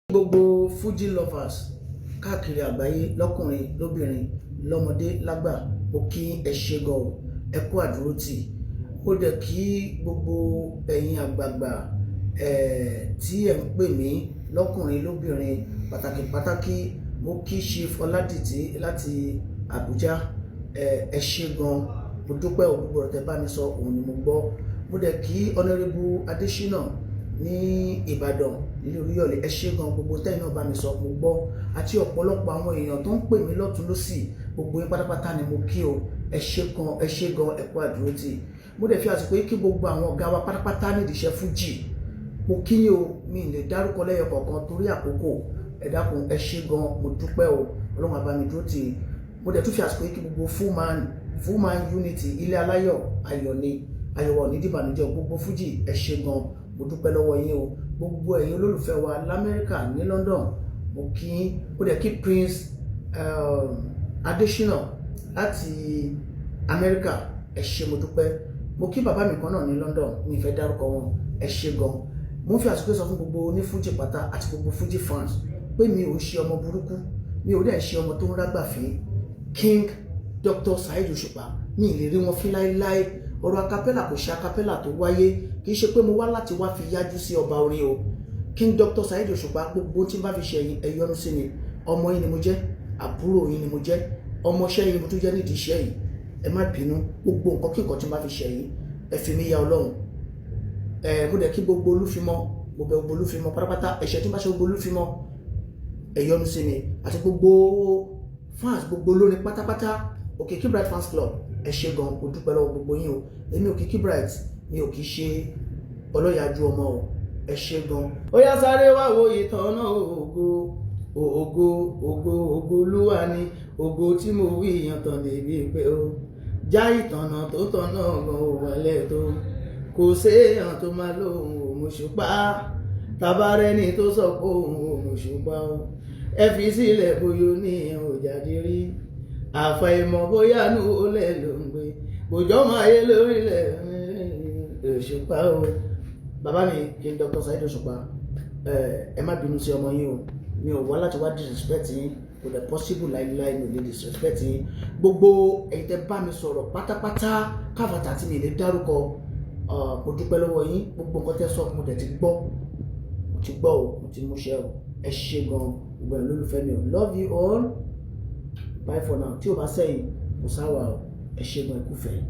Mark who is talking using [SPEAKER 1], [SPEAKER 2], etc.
[SPEAKER 1] Gbogbo Fuji lovers káàkiri àgbáyé, lọ́kùnrin, lóbìnrin, lọ́mọdé, lágbà, mo kí ẹ, ṣé gan o, ẹ kú àdúrótì. Mo dẹ̀ kí gbogbo ẹ̀yin àgbààgbà tí ẹ̀ ń pè mí, lọ́kùnrin, lóbìnrin. Pàtàkì pàtàkì, mo kí Chief Ọládìtì láti Àbújá. Ẹ ṣé gan, mo dúpẹ́ o. Gbogbo ọ̀rọ̀ tẹ́ bá mi sọ, òun ni mo gbọ́. Mo dẹ̀ kí Honourable Adésínà ní Ìbàdàn, nílé Olúyọ̀lé. Ẹ ṣé gan, gbogbo tẹ́yìn náà bá mi sọ, mo gbọ́, àti ọ̀pọ̀lọpọ̀ àwọn èèyàn tó ń pè mí lọ́tún lọ́sì. Gbogbo yín pátápátá ni mo kí o. Ẹ ṣé gan, ẹ ṣé gan, ẹ kú àdúrótì. Mo dẹ̀ fi àsìkò yìí kí gbogbo àwọn ọ̀gá wa pátápátá nídìí iṣẹ́ fújì. Mo kí yín o. Mi lè dárúkọ lẹ́yọ kọ̀ọ̀kan torí àkókò. Ẹ dákun, ẹ ṣé gan, mo dúpẹ́ o. Ọlọ́run á bá mi dúró tì. Mo dẹ̀ tún fi àsìkò yìí kí gbogbo full man unity, ilé aláyọ̀, ayọ̀ ni ayọ̀ ní dìbànújẹ́. Gbogbo fújì, ẹ ṣé gan, mo dúpẹ́ lọ́wọ́ yín o. Gbogbo ẹ̀yin olólùfẹ́ wa lamẹ́ríkà, ní London, mo kí yín. Ó dẹ̀ kí Prince Adésínà láti Amẹ́ríkà. Ẹ ṣé, mo dúpẹ́. Mo kí bàbá mi kan náà ní London, mi fẹ́ dárúkọ wọn. Ẹ ṣé gan. Mo ń fi àsìkò sọ fún gbogbo onífújì pátá àti gbogbo fújì fans pé mi ò ń ṣe ọmọ burúkú, mi ò dẹ̀ ṣe ọmọ tó ń rágbàfín. King Dr. Saheed Òṣùpá, mi ì lè rí wọn fín láéláé. Ọ̀rọ̀ acapella, kò ṣe acapella tó wáyé, kì í ṣe pé mo wá láti wá fi yájú sí ọba orin o. King Dr. Saheed Òṣùpá, gbogbo tí n bá fi ṣe ẹ̀yin, ẹ yọ́nú sí mi. Ọmọ yín ni mo jẹ́, àbúrò yín ni mo jẹ́, ọmọọṣẹ́ yín ni mo tún jẹ́ nídìí iṣẹ́ yìí. Ẹ má bínú, gbogbo nǹkan kí nǹkan tí n bá fi ṣe yín, ẹ fi mí ya Ọlọ́run. Ẹ mo dẹ̀ kí gbogbo olúfimọ́, mo bẹ̀ gbogbo olúfimọ́ pátápátá. Ẹ̀ṣẹ̀ tí n bá ṣe gbogbo olúfimọ́, ẹ yọ́nú sí mi, àti gbogbo fans, gbogbo olórin pátápátá. Òkìkí Bright Fans Club, ẹ ṣé gan, mo dúpẹ́ lọ́wọ́ gbogbo yín o. Èmi Òkìkí Bright, mi ò kì í ṣe ọlọ́yàjú ọmọ o. Ẹ ṣé gan. Ó yá, sáré wá wo ìtọ́nà ògo, ògo, ògo, ògo olúwa ni ògo tí mo wí ìyàn tàn débi pé ó já ìtànà tó tọ̀nà gan ò wálẹ̀ tó kò séèyàn tó máa lóhùn òmùṣùpá tabarẹ́ni tó sọ pé òun òmùṣùpá o. Ẹ fi sílẹ̀, bóyá oníyàn ò jáde rí, àfàìmọ̀ bóyá nù ó lẹ̀ ló ń gbé bòjọ́ máa yé lórílẹ̀ Òṣùpá o. Bàbá mi King Dr. Saheed Òṣùpá, ẹ má bínú sí ọmọ yín o. Mi ò wá láti wá disrespect yín, kò dẹ̀ possible láíláí, mi ò lè disrespect yín. Gbogbo ẹ̀yin tẹ́ bá mi sọ̀rọ̀ pátápátá káfàtà tí mi lè dárúkọ, mo dúpẹ́ lọ́wọ́ yín. Gbogbo nǹkan tẹ́ sọ, mo dẹ̀ ti gbọ́, mo ti gbọ́ o, mo ti múṣẹ́ o. Ẹ ṣé gan, gbogbo ẹ̀ lólùfẹ́ mi o. Love you all, bye for now. Tí o bá sẹ́yìn, kò sáwà o. Ẹ ṣé gan, ẹ kúfẹ̀ẹ́.